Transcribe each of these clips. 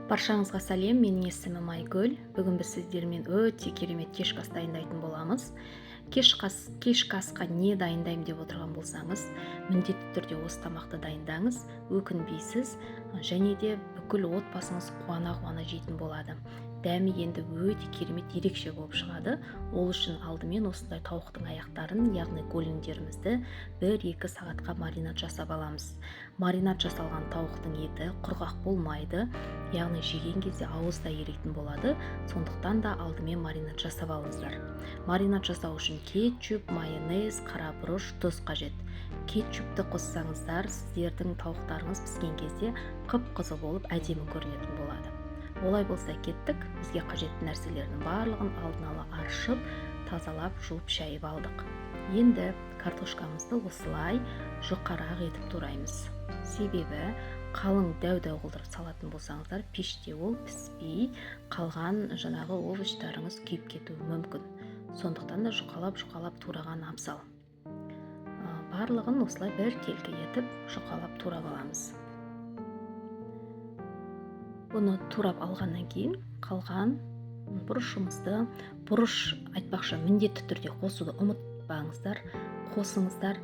Баршаңызға сәлем, менің есімім Айгүл. Бүгін біз сіздермен өте керемет кешкі ас дайындайтын боламыз. Кешкі асқа не дайындаймын деп отырған болсаңыз, міндетті түрде осы тамақты дайындаңыз, өкінбейсіз және де бүкіл отбасыңыз қуана-қуана жейтін болады. Дәмі енді өте керемет ерекше болып шығады. Ол үшін алдымен осындай тауықтың аяқтарын, яғни голендерімізді 1-2 сағатқа маринад жасап аламыз. Маринад жасалған тауықтың еті құрғақ болмайды, яғни жеген кезде ауызда еритін болады. Сондықтан да алдымен маринад жасап алыңыздар. Маринад жасау үшін кетчуп, майонез, қара бұрыш, тұз қажет. Кетчупті қоссаңыздар, сіздердің тауықтарыңыз піскен кезде қып-қызыл болып әдемі көрінетін болады. Олай болса кеттік, бізге қажетті нәрселердің барлығын алдын ала аршып, тазалап, жуып, шайып алдық. Енді картошкамызды осылай жұқарақ етіп тураймыз. Себебі қалың дәу-дәу қылдырып салатын болсаңыздар, пеште ол піспей, қалған жаңағы овощтарыңыз күйіп кетуі мүмкін. Сондықтан да жұқалап-жұқалап тураған абзал. Барлығын осылай біркелкі етіп жұқалап турап аламыз. Бұны турап алғаннан кейін қалған бұрышымызды, бұрыш айтпақшы міндетті түрде қосуды ұмытпаңыздар, қосыңыздар.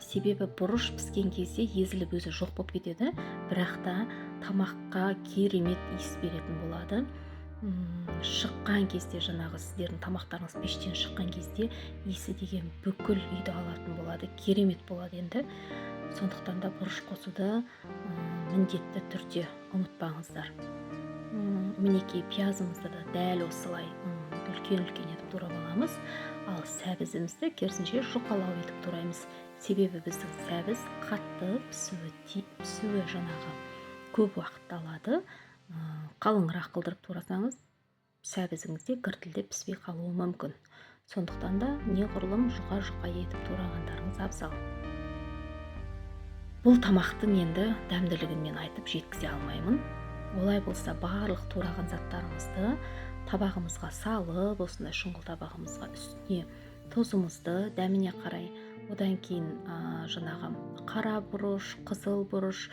Себебі бұрыш піскен кезде езіліп өзі жоқ болып кетеді, бірақ та тамаққа керемет иіс беретін болады. Шыққан кезде жаңағы сіздердің тамақтарыңыз пештен шыққан кезде иісі деген бүкіл үйді алатын болады, керемет болады енді. Сондықтан да бұрыш қосуды міндетті түрде ұмытпаңыздар. Мінекей пиязымызды да дәл осылай үлкен-үлкен етіп турап аламыз. Ал сәбізімізді керісінше жұқалау етіп тураймыз. Себебі біздің сәбіз қатты пісуі жаңағы көп уақытты алады. Қалыңырақ қылдырып турасаңыз, сәбізіңіз де гіртілдеп піспей қалуы мүмкін. Сондықтан да неғұрлым жұқа-жұқа етіп турағандарыңыз абзал. Бұл тамақтың енді дәмділігін мен айтып жеткізе алмаймын. Олай болса барлық тураған заттарымызды табағымызға салып, осындай шұңғыл табағымызға үстіне тұзымызды дәміне қарай, одан кейін, жаңағы қара бұрыш, қызыл бұрыш,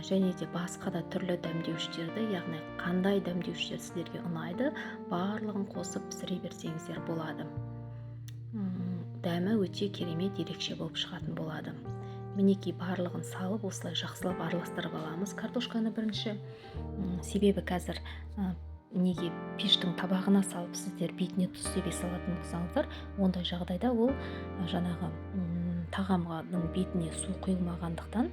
және де басқа да түрлі дәмдеуіштерді, яғни қандай дәмдеуіштер сіздерге ұнайды, барлығын қосып пісіре берсеңіздер болады. Дәмі өте керемет ерекше болып шығатын болады. Мінекей барлығын салып осылай жақсылап араластырып аламыз картошканы бірінші. Себебі қазір, неге пештің табағына салып сіздер бетіне тұз себе салатын болсаңыздар, ондай жағдайда ол, жаңағы, тағамның бетіне су құйылмағандықтан,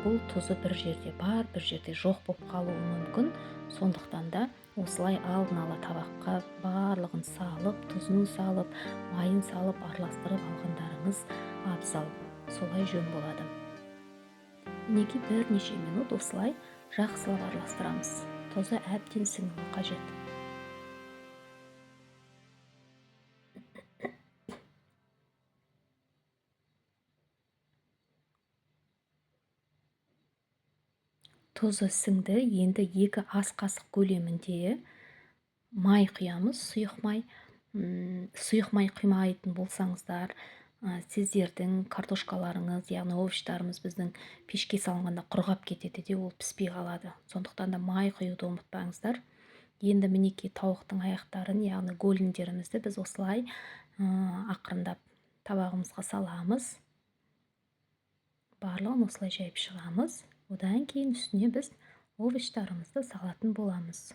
бұл тұзы бір жерде бар, бір жерде жоқ болып қалуы мүмкін. Сондықтан да осылай алдын ала табаққа барлығын салып, тұзын салып, майын салып араластырып алғандарыңыз абзал. Солай жөн болады. Мінекей бірнеше минут осылай жақсылап араластырамыз. Тұзы әбден сіңуі қажет. Тұзы сіңді, енді 2 ас қасық көлемінде май құямыз, сұйық май. Сұйық май құймайтын болсаңыздар, сіздердің картошкаларыңыз, яғни овощтарымыз біздің пешке салынғанда құрғап кетеді де, ол піспей қалады. Сондықтан да май құюды ұмытпаңыздар. Енді мінекей тауықтың аяқтарын, яғни голендерімізді біз осылай, ақырындап табағымызға саламыз. Барлығын осылай жайып шығамыз. Одан кейін үстіне біз овощтарымызды салатын боламыз.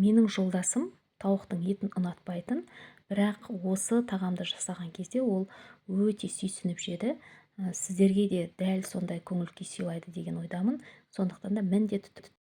Менің жолдасым тауықтың етін ұнатпайтын, бірақ осы тағамды жасаған кезде ол өте сүйсініп жеді. Сіздерге де дәл сондай көңіл күй сыйлайды деген ойдамын. Сондықтан да міндетті